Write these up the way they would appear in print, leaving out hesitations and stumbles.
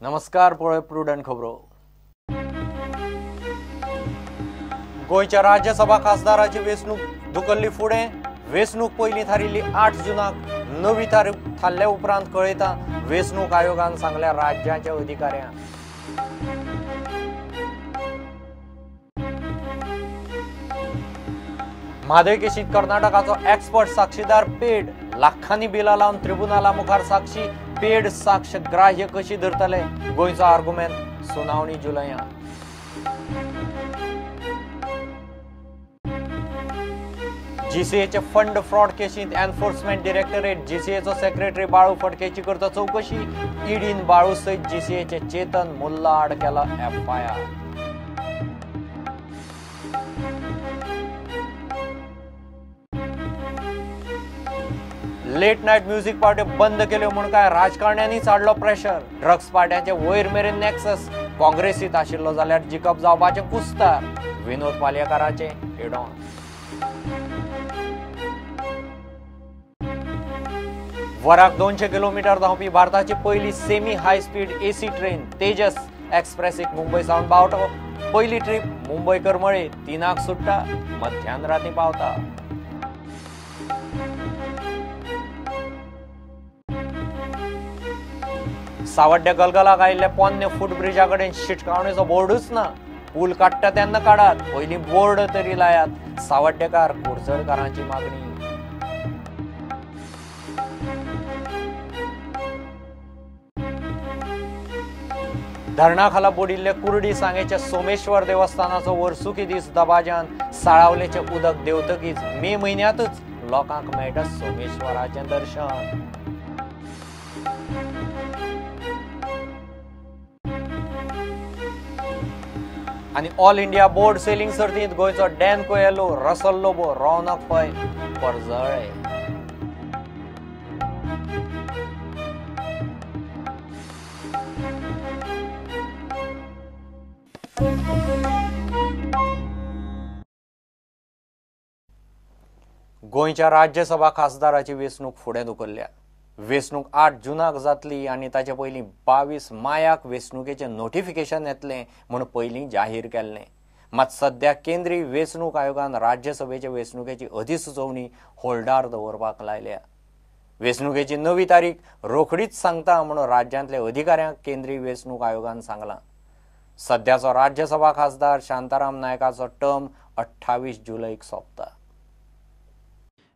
नमस्कार, पळय प्रुडंट खबरो. गोंयच्या राज्यसभा खासदाराची वेंचणूक धुकल्ली फुडें. वेंचणूक पयलीं थारिल्ली 8 जुनाक नवी तारीख थारल्या उपरांत कळयता वेंचणूक आयोगान सांगल्या राज्याच्या अधिकाऱ्यांक. म्हादय केशींत कर्नाटकाचो एक्सपर्ट साक्षीदार पेड, लाखांनी बिलां लावन त्रिबुनाला मुखार साक्षी पेड साक्ष ग्राह्य कशी धरतले, गोंयचो आर्गुमेंट सुनावणी जुलया. जीसीएचे फंड फ्रॉड केशींत एनफोर्समेंट डिरेक्टरेट जीसीएचो सेक्रेटरी बाळू फडकेची करता चवकशी. ईडीन बाळू सयत जीसीएचे चेतन मुल्ला आड केला एफआयआर. लेट नायट म्युझिक पार्ट्यो बंद केल्यो म्हूण काय राजकारण्यांनीच हाडलो प्रेशर. ड्रग्स पार्ट्यांचे वयर मेरेन नॅक्सस. काँग्रेसीत आशिल्लो जाल्यार जिखप जावपाचें कुस्तार. विनोद पालयेकाराचें हेडॉन. वराक 200 किलोमीटर धांवपी भारताची पयली semi high speed AC train Tejas एक्सप्रेसीक Mumbai सावन बावटो. पयली ट्रीप मुंबय करमळे 3 सुट्टा, मध्यान राती पावता. सावड्ड्या गलगलाक आयिल्ल्या पोन्ने फूट ब्रिजा कडेन शिटकावणेचो बोर्डूच ना. पूल काडटा तेन्ना काडात, पयलीं बोर्ड तरी लायात, सावड्डेकार कुडचडकारांची मागणी. धरणा खाला बुडिल्ले कुर्डी सांगेच्या सोमेश्वर देवस्थानाचो वर्सुकी दीस दबाज्यान. साळावलेचें उदक देंवतकीच मे म्हयन्यांतच लोकांक मेळटा सोमेश्वराचें दर्शन. आनी ऑल इंडिया बोर्ड सेलिंग सर्तींत गोंयचो डॅन कोएलो, रसल लोबो, रौनक पै परजळे. गोंयच्या राज्यसभा खासदाराची वेंचणूक फुडें धुकल्ल्या. वेंचणूक 8 जुनाक जातली आनी ताचे पयलीं 22 मायाक वेंचणुकेचें नोटिफिकेशन येतलें म्हूण पयलीं जाहीर केल्लें. मात सद्या केंद्रीय वेंचणूक आयोगान राज्यसभेचे वेंचणुकेची अधिसुचोवणी होल्डार दवरपाक लायल्या. वेंचणुकेची नवी तारीख रोखडीच सांगता म्हूण राज्यांतल्या अधिकाऱ्यांक केंद्रीय वेंचणूक आयोगान सांगलां. सद्याचो राज्यसभा खासदार शांताराम नायकाचो टर्म 28 जुलैक सोंपता.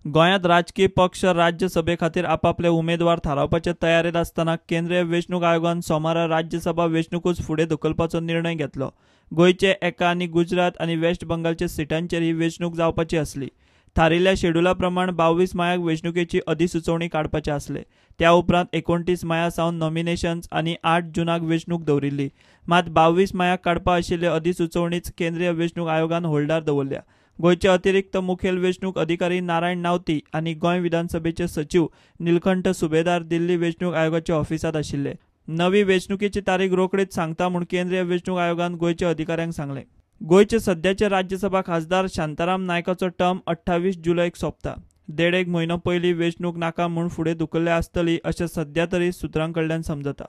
गोंयांत राजकीय पक्ष राज्यसभे खातीर आपापले उमेदवार थारावपाचे तयारेंत आसतना केंद्रीय वेंचणूक आयोगान सोमारा राज्यसभा वेंचणुकूच फुडें धुकलपाचो निर्णय घेतलो. गोंयचे एका आनी गुजरात आनी वेस्ट बंगालच्या सिटांचेर ही वेंचणूक जावपाची आसली. थारिल्ल्या शेड्युला प्रमाण 22 मायाक वेंचणुकेची अधिसुचोवणी काडपाचे आसले. त्या उपरांत 29 माया सावन नॉमिनेशन्स आनी 8 जुनाक वेंचणूक दवरिल्ली. मात 22 मायाक काडपा आशिल्ली अधिसुचोवणीच केंद्रीय वेंचणूक आयोगान होल्डार दवरल्या. गोंयचे अतिरिक्त मुखेल वेंचणूक अधिकारी नारायण नावती आनी गोंय विधानसभेचे सचीव निलकंठ सुबेदार दिल्ली वेंचणूक आयोगाच्या ऑफिसांत आशिल्ले. नवी वेंचणुकेची तारीख रोखडीच सांगता म्हूण केंद्रीय वेंचणूक आयोगान गोंयच्या अधिकाऱ्यांक सांगलें. गोंयचे सद्याचे राज्यसभा खासदार शांताराम नायकाचो टर्म 28 जुलैक सोंपता. 1.5 म्हयनो पयलीं वेंचणूक नाका म्हूण फुडें धुकल्ल्या आसतली अशें सद्या तरी सुत्रां कडल्यान समजता.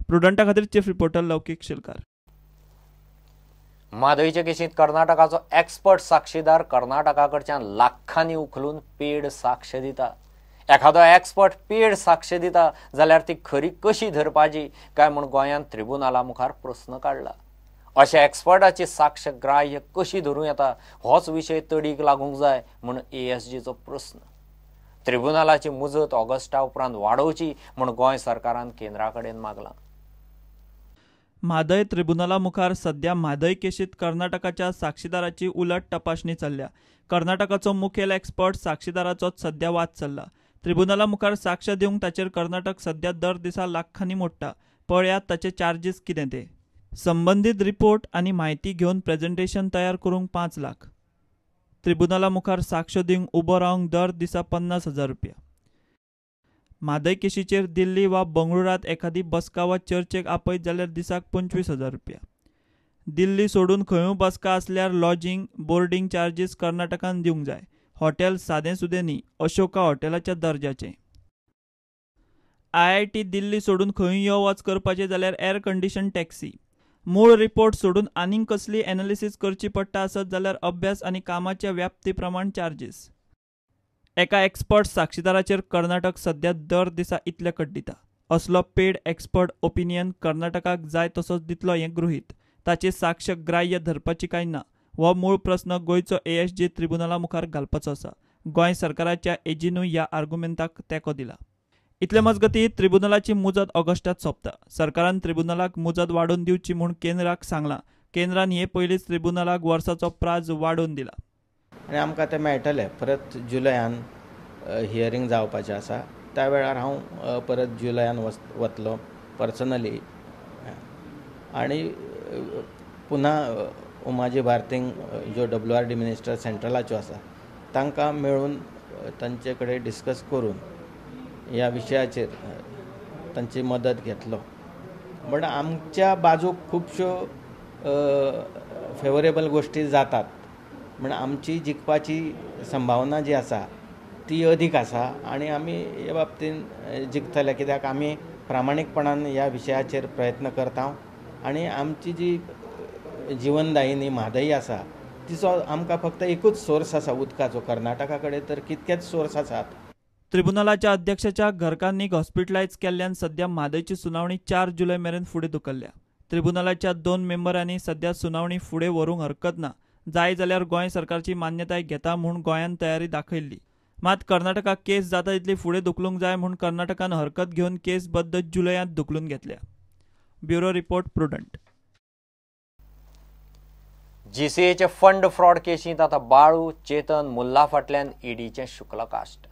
प्रुडंटा खातीर चीफ रिपोर्टर लौकीक शिलकार. म्हादयचे केशींत कर्नाटकाचो एक्सपर्ट साक्षीदार कर्नाटका कडच्यान लाखांनी उखलून पेड साक्ष दिता. एखादो एक्सपर्ट पेड साक्ष दिता जाल्यार ती खरी कशी धरपाची काय म्हूण गोंयांत त्रिबुनाला मुखार प्रस्न काडला. अशा एक्सपर्टाची साक्ष ग्राह्य कशी धरूं येता होच विशय तडीक लागूंक जाय म्हूण एएसजीचो प्रस्न. त्रिबुनालाची मुजत ऑगस्टा उपरांत वाडोवची म्हूण गोंय सरकारान केंद्रा कडेन मागलां. म्हादय त्रिबुनाला मुखार सद्या म्हादय केशींत कर्नाटकाच्या साक्षीदाराची उलट तपासणी चल्ल्या. कर्नाटकाचो मुखेल एक्सपर्ट साक्षीदाराचोच सद्या वाद चल्ला. त्रिबुनाला मुखार साक्ष दिवंक ताचेर कर्नाटक सद्या दर दिसा लाखांनी मोडटा. पळयात ताचे चार्जीस कितें ते. संबंदीत रिपोर्ट आनी म्हायती घेवन प्रेजेंटेशन तयार करूंक 5 लाख. त्रिबुनाला मुखार साक्ष दिवंक उबो रावंक दर दिसा 50,000 रुपया. म्हादय केशीचेर दिल्ली वा बंगळुरांत एखादी बसका वा चर्चेक आपयत जाल्यार दिसाक 25,000 रुपया. दिल्ली सोडून खंयूय बसका आसल्यार लॉजिंग बोर्डिंग चार्जीस कर्नाटकान दिवंक जाय. हॉटेल सादें सुदें न्ही, अशोका हॉटेलाच्या दर्जाचें. IIT दिल्ली सोडून खंय यो वच करपाचें जाल्यार एअर कंडिशन टॅक्सी. मूळ रिपोर्ट सोडून आनीक कसली एनालिसीस करची पडटा आसत जाल्यार अभ्यास आनी कामाच्या व्याप्ती प्रमाण चार्जीस. एका एक्सपर्ट साक्षीदाराचेर कर्नाटक सध्या दर दिसा इतले कड्डिता. असलो पेड एक्सपर्ट ओपिनियन कर्नाटकाक जाय तसोच दितलो हें गृहीत. ताची साक्ष ग्राह्य धरपाची काय ना हो मूळ प्रस्न गोंयचो ASG त्रिबुनाला मुखार घालपाचो आसा. गोंय सरकाराच्या एजीनूय ह्या आर्गुमेंताक तेंको दिला. इतले मजगती त्रिबुनालाची मुजत ऑगस्टात सोंपता. सरकारान त्रिबुनालाक मुजत वाडोवन दिवची म्हूण केंद्राक सांगलां. केंद्रान हे पयलींच त्रिबुनालाक वर्साचो प्राज वाडोवन दिला. आनी आमकां तें मेळटलें. परत जुलयान हियरींग जावपाचें आसा, त्या वेळार हांव परत जुलयान वतलो पर्सनली आनी पुन्हा उमाजी भारतींग ज्यो WRD minister सेंट्रलाच्यो आसा तांकां मेळून तांचे कडेन डिस्कस करून ह्या विशयाचेर तांची मदत घेतलो. बट आमच्या बाजूक खुबश्यो फेवरेबल गोश्टी जातात, म्हण आमची जिखपाची संभावना जी आसा ती अदीक आसा आनी आमी हे बाबतीन जिखतले, कित्याक आमी प्रामाणीकपणान ह्या विशयाचेर प्रयत्न करता आनी आमची जी जिवनदायिनी म्हादई आसा तिचो आमकां फक्त एकूच सोर्स आसा उदकाचो, कर्नाटका कडेन तर कितकेच सोर्स आसात. त्रिबुनालाच्या अध्यक्षाच्या घरकान्नीक हॉस्पिटलायज केल्ल्यान सध्या म्हादयची सुनावणी 4 जुलय मेरेन फुडें धुकल्ल्या. त्रिबुनालाच्या 2 मेंबरांनी सध्या सुनावणी फुडें व्हरूंक हरकत ना, जाय जाल्यार गोंय सरकारची मान्यताय घेता म्हूण गोंयान तयारी दाखयल्ली. मात कर्नाटकाक केस जाता तितली फुडें धुकलूंक जाय म्हूण कर्नाटकान हरकत घेवन केस बद्द जुलयांत धुकलून घेतल्या. Bureau report, Prudent. जीसीएचे फंड फ्रॉड केशींत आतां बाळू चेतन मुल्ला फाटल्यान ईडीचें शुक्लकाश्ट.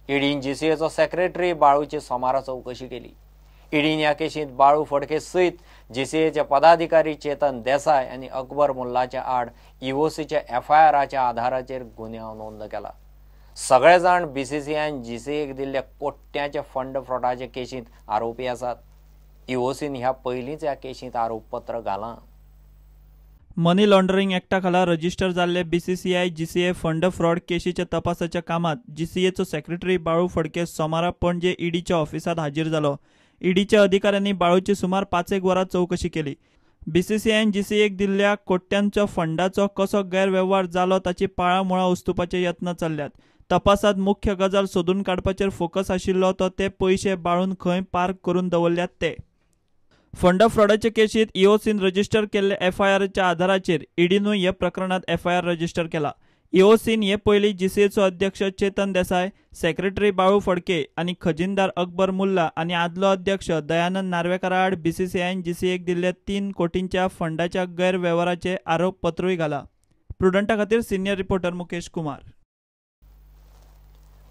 ईडीन जीसीएचो सेक्रेटरी बाळूची सोमारा चवकशी केली. ईडीन ह्या केशींत बाळू फडके सयत जीसीएचे पदाधिकारी चेतन देसाय आनी अकबर मुल्लाच्या आड ईओसीच्या एफआयआराच्या आधाराचेर गुन्यांव नोंद केला. सगळे जाण बीसीसीआयन जीसीएक दिल्ल्या कोट्यांच्या फंड फ्रॉडाचे केशींत आरोपी आसात. ईओसीन ह्या पयलींच ह्या केशींत आरोपपत्र घालां. मनी लॉन्ड्रिंग एक्टा खाला रजिस्टर जाल्ले बीसीसीआय जीसीए फंड फ्रॉड केशीच्या तपासाच्या कामात जीसीएचो सेक्रेटरी बाळू फडके सोमारा पणजे ईडीच्या ऑफिसात हाजीर जालो. ईडीच्या अधिकाऱ्यांनी बाळूची सुमार 5-1 वरां चवकशी केली. बीसीसीआयन जीसीएक दिल्ल्या कोट्यांच्या फंडाचो कसो गैरवेव्हार जालो ताची पाळामुळां उस्तुपाचे यत्न चल्ल्यात. तपासात मुख्य गजाल सोदून काडपाचेर फोकस आशिल्लो तो ते पयशे बाळून खंय पार्क करून दवरल्यात ते. फंड फ्रॉडाचे केशीत ईओसीन रजिस्टर केल्ले एफआयआरच्या आधाराचेर ईडीनूय ह्या प्रकरणात एफआयआर रजिस्टर केला. ईओसीन हे पयलीं जीसीएचो अध्यक्ष चेतन देसाय, सेक्रेटरी बाळू फडके आनी खजिनदार अकबर मुल्ला आनी आदलो अध्यक्ष दयानंद नार्वेकारा आड बीसीसीआयन जीसीएक दिल्ल्या 3 कोटींच्या फंडाच्या गैरवेव्हाराचे आरोपपत्रूय घाला. प्रुडंटा खातीर senior reporter Mukesh Kumar.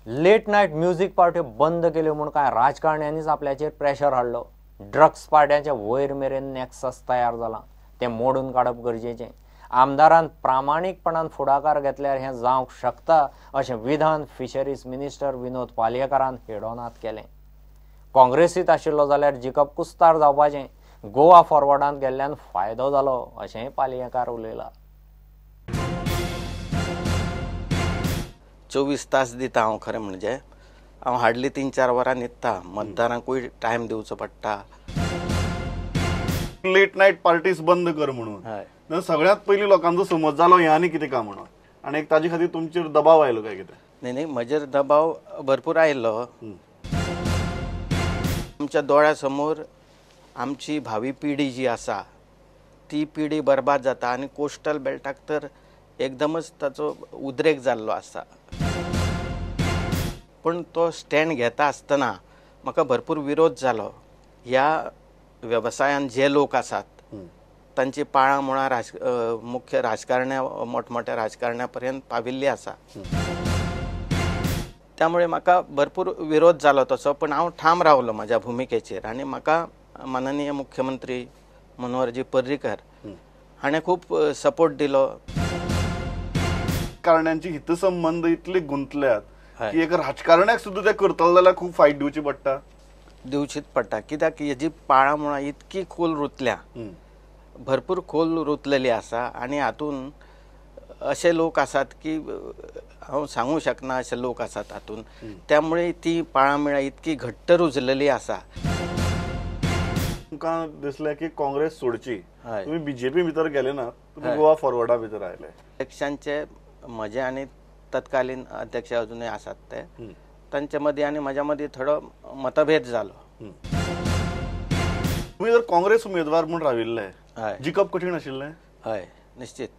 Late night music पार्ट्यो बंद केल्यो म्हूण कांय राजकारण्यांनीच आपल्याचेर प्रेशर हाडलो. ड्रग्स पार्ट्यांच्या वयर मेरेन नॅक्सस तयार जाला, तें मोडून काडप गरजेचें. आमदारान प्रामाणीकपणान फुडाकार घेतल्यार हें जावंक शकता अशें विधान फिशरीज मिनिस्टर विनोद पालयेकारान हेडोनात केलें. काँग्रेसीत आशिल्लो जाल्यार जिखप कुस्तार जावपाचें, गोवा फॉरवर्डांत गेल्ल्यान फायदो जालो अशेंय पालयेकार उलयला. 24 तास दिता हांव, खरें म्हणजे हांव हार्डली 3-4 वरां न्हिदता. मतदारांकूय टायम दिवचो पडटा. लेट नायट पार्टीज बंद कर म्हणून सगळ्यात पयलीं लोकांचो समज जालो हें आनी कितें काय म्हणून, आनी एक ताजे खातीर तुमचेर दबाव आयलो काय कितें? न्ही न्ही, म्हजेर दबाव भरपूर आयलो. आमच्या दोळ्या समोर आमची भावी पिढी जी आसा ती पिढी बरबाद जाता आनी कोस्टल बेल्टाक तर एकदमच ताचो उद्रेक जाल्लो आसा. पूण तो स्टँड घेता आसतना म्हाका भरपूर विरोध जालो. ह्या वेवसायान जे लोक आसात तांची पाळां मुळां मुख्य राजकारण्या मोठमोठ्या राजकारण्या पर्यंत पाविल्ली आसा. त्यामुळे म्हाका भरपूर विरोध जालो तसो, पण हांव ठाम रावलो म्हज्या भुमिकेचेर आनी म्हाका माननीय मुख्यमंत्री मनोहरजी पर्रीकर हाणें खूब सपोर्ट दिलो. कारण्यांची हितसंबंध इतले गुंतल्यात की एक राजकारण्याक सुद्दां ते करतलो जाल्यार खूब फायट दिवची पडटा. दिवचीच पडटा, कित्याक हेजी पाळां मुळां इतकी खोल रुतल्या, भरपूर खोल रुतलेली आसा आनी हातून अशे लोक आसात की हांव सांगूंक शकना अशे लोक आसात हातूंत, त्यामुळे ती पाळां इतकी घट्ट रुजलेली आसा. तुमकां दिसलें की काँग्रेस सोडची, तुमी बीजेपी भितर गेले ना, तुमी गोवा फॉरवर्डा भितर आयले. अध्यक्षांचे म्हजे आनी तत्कालीन अध्यक्ष अजूनय आसात ते, तांचे मदीं आनी म्हज्या मदीं थोडो मतभेद जालो. तुमी जर काँग्रेस उमेदवार म्हूण राविल्ले, जिखप कठीण आशिल्लें? हय, निश्चित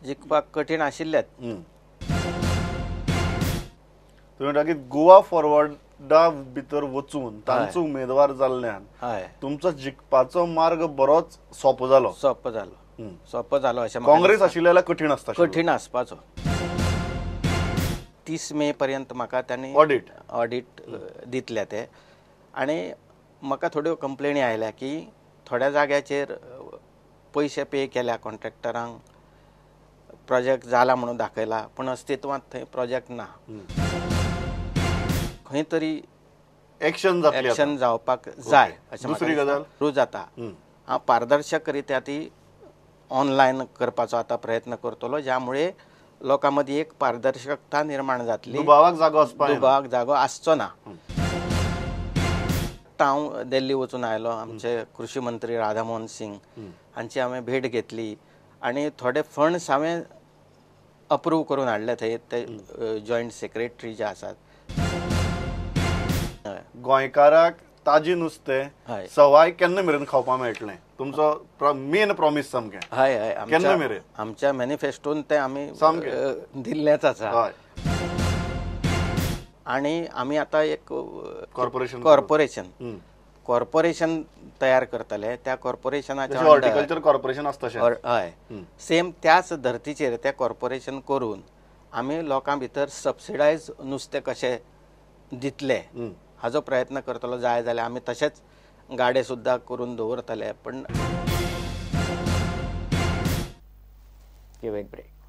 जिखपाक कठीण आशिल्लेच. तुमी म्हणटा की गोवा फॉरवर्डा भितर वचून तांचो उमेदवार जाल्ल्यान तुमचो जिखपाचो मार्ग बरोच सोंपो जालो. सोंपो जालो, सोंपो जालो अशें. काँग्रेस आशिल्ल्या जाल्यार कठीण आसता, कठीण आसपाचो. 30 मे पर्यंत म्हाका तांणी ऑडिट दितले ते, आनी म्हाका थोड्यो कंप्लेनी आयल्या की थोड्या जाग्याचेर पयशे पे केल्या कॉन्ट्रॅक्टरांक, प्रोजेक्ट जाला म्हणून दाखयला पूण अस्तित्वांत थंय प्रोजेक्ट ना. खंय तरी एक्शन एक्शन जावपाक जाय अशें. दुसरी गजाल सुरू जाता, हांव पारदर्शक रित्या ती ऑनलायन करपाचो आतां प्रयत्न करतलो, ज्यामुळे लोकां मदीं एक पारदर्शकता निर्माण जातली, दुबावाक जागो आसपा, दुबावाक जागो आसचो ना. हांव दिल्ली वचून आयलो, आमचे कृषी मंत्री राधामोहन सिंग हांची हांवें भेट घेतली आनी थोडे फंड्स हांवें अप्रूव करून हाडले थंय, ते जॉयंट सेक्रेटरी जे आसात. गोंयकाराक ताजें नुस्तें सवाय केन्ना मेरेन खावपाक मेळटलें? तुमचो मेन प्रॉमीस सामकें. हय हय, केन्ना मेरेन? आमच्या मॅनिफेस्टोन तें आमी दिल्लेंच आसा. आनी आमी आतां एक कॉर्पोरेशन कॉर्पोरेशन कॉर्पोरेशन तयार करतले. त्या कॉर्पोरेशनाच्या हॉर्टिकल्चर कॉर्पोरेशन आसता, हय, सेम त्याच धर्तीचेर त्या कॉर्पोरेशन करून आमी लोकां भितर सबसिडायज नुस्तें कशें दितले हाजो प्रयत्न करतलो. जाय जाल्यार आमी तशेंच गाडे सुद्दां करून दवरतले. पण Give a break.